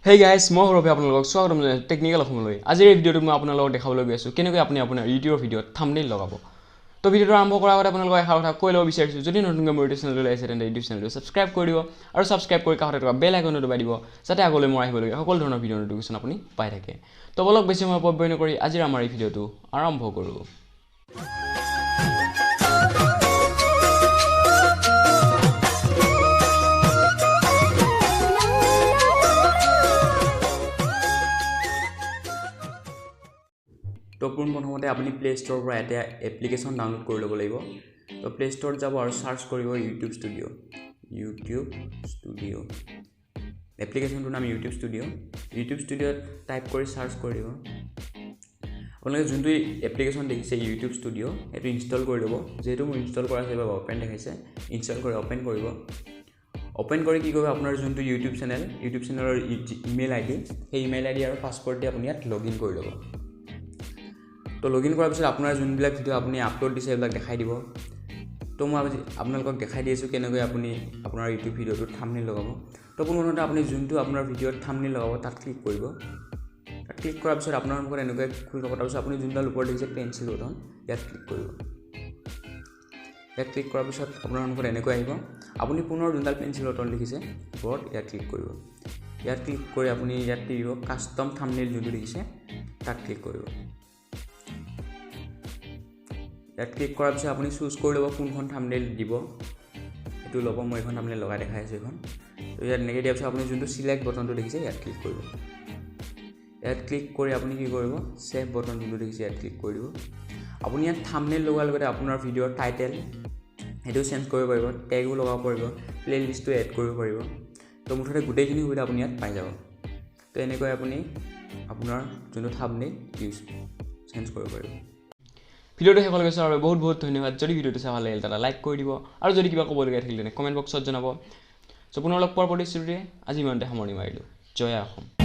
Hey guys, মই সৌৰভে আপোনালোকক স্বাগতম জনাইছোঁ টেকনিকেল অসমলৈ। আজিৰ এই ভিডিঅ'টোত মই আপোনালোকক দেখাবলৈ গৈ আছোঁ কেনেকৈ আপুনি আপোনাৰ ইউটিউবৰ ভিডিঅ'ত থাম্বনেইল লগাব। তো ভিডিঅ'টো আৰম্ভ কৰাৰ আগতে আপোনালোকক এষাৰ কথা কৈ ল'ব বিচাৰিছোঁ, যদি নতুনকৈ মোৰ ইউটিউব চেনেললৈ আহিছে তেন্তে ইউটিউব চেনেলটো ছাবস্ক্ৰাইব কৰি দিব আৰু ছাবস্ক্ৰাইব কৰি কাষতে থকা বেল আইকনটো দবাই দিব, যাতে আগলৈ মোৰ আহিবলগীয়া সকলো ধৰণৰ ভিডিঅ' ন'টিফিকেশ্যন আপুনি পাই থাকে। তো বলক বেছি সময় অপব্যয় নকৰি আজিৰ আমাৰ এই ভিডিঅ'টো আৰম্ভ কৰোঁ। তো পোনপ্ৰথমতে আপুনি প্লে' ষ্ট'ৰৰ পৰা এটা এপ্লিকেশ্যন ডাউনলোড কৰি ল'ব লাগিব। তো প্লে' ষ্ট'ৰত যাব আৰু চাৰ্চ কৰিব ইউটিউব ষ্টুডিঅ'। ইউটিউব ষ্টুডিঅ' এপ্লিকেশ্যনটোৰ নাম ইউটিউব ষ্টুডিঅ'। ইউটিউব ষ্টুডিঅ'ত টাইপ কৰি চাৰ্চ কৰি দিব। আপোনালোকে যোনটো এপ্লিকেশ্যন দেখিছে ইউটিউব ষ্টুডিঅ', সেইটো ইনষ্টল কৰি ল'ব। যিহেতু মোৰ ইনষ্টল কৰা আছে বাবে অ'পেন দেখাইছে। ইনষ্টল কৰি অ'পেন কৰিব। অ'পেন কৰি কি কৰিব, আপোনাৰ যোনটো ইউটিউব চেনেল, ইউটিউব চেনেলৰ ইমেইল আই ডি, সেই ইমেইল আই ডি আৰু পাছৱৰ্ড দি আপুনি ইয়াত লগ ইন কৰি ল'ব। তো লগ ইন কৰাৰ পিছত আপোনাৰ যোনবিলাক ভিডিঅ' আপুনি আপলোড দিছে সেইবিলাক দেখাই দিব। তো মই আজি আপোনালোকক দেখাই দি আছোঁ কেনেকৈ আপুনি আপোনাৰ ইউটিউব ভিডিঅ'টোত থাম্বনেইল লগাব। তো পোনপ্ৰথমতে আপুনি যোনটো আপোনাৰ ভিডিঅ'ত থাম্বনেইল লগাব তাত ক্লিক কৰিব। তাত ক্লিক কৰাৰ পিছত আপোনাৰ মুখত এনেকৈ খোল খাব। তাৰপিছত আপুনি যোনডাল ওপৰত দেখিছে পেঞ্চিল বটন, ইয়াত ক্লিক কৰিব। ইয়াত ক্লিক কৰাৰ পিছত আপোনাৰ মুখত এনেকৈ আহিব। আপুনি পুনৰ যোনডাল পেঞ্চিল বটন দেখিছে ওপৰত, ইয়াত ক্লিক কৰিব। ইয়াত ক্লিক কৰি আপুনি ইয়াত দিব কাষ্টম থাম্বনেইল যোনটো দেখিছে তাত ক্লিক কৰিব। ইয়াত ক্লিক কৰাৰ পিছত আপুনি চুজ কৰি ল'ব কোনখন থাম্বনেইল দিব, সেইটো ল'ব। মই এইখন থাম্বনেইল লগাই দেখাই আছোঁ এইখন। তো ইয়াত এনেকৈ দিয়াৰ পিছত আপুনি যোনটো চিলেক্ট বটনটো দেখিছে ইয়াত ক্লিক কৰিব। ইয়াত ক্লিক কৰি আপুনি কি কৰিব, ছেভ বটন যোনটো দেখিছে ইয়াত ক্লিক কৰি দিব। আপুনি ইয়াত থাম্বনেইল লগোৱাৰ লগতে আপোনাৰ ভিডিঅ'ৰ টাইটেল সেইটো চেঞ্জ কৰিব পাৰিব, টেগো লগাব পাৰিব, প্লে' লিষ্টটো এড কৰিব পাৰিব। তো মুঠতে গোটেইখিনি সুবিধা আপুনি ইয়াত পাই যাব। তো এনেকৈ আপুনি আপোনাৰ যোনটো থাম্বনেইল ইউজ চেঞ্জ কৰিব পাৰিব। ভিডিঅ'টো শেষলৈকে চোৱাৰ বাবে বহুত বহুত ধন্যবাদ। যদি ভিডিঅ'টো চাই ভাল লাগিল তেন্তে লাইক কৰি দিব আৰু যদি কিবা ক'বলগীয়া থাকিলে তেনে কমেণ্ট বক্সত জনাব। চ' পুনৰ লগ পোৱাৰ প্ৰতিশ্ৰুতিৰে আজি ইমানতে সামৰণি মাৰিলোঁ। জয় অসম।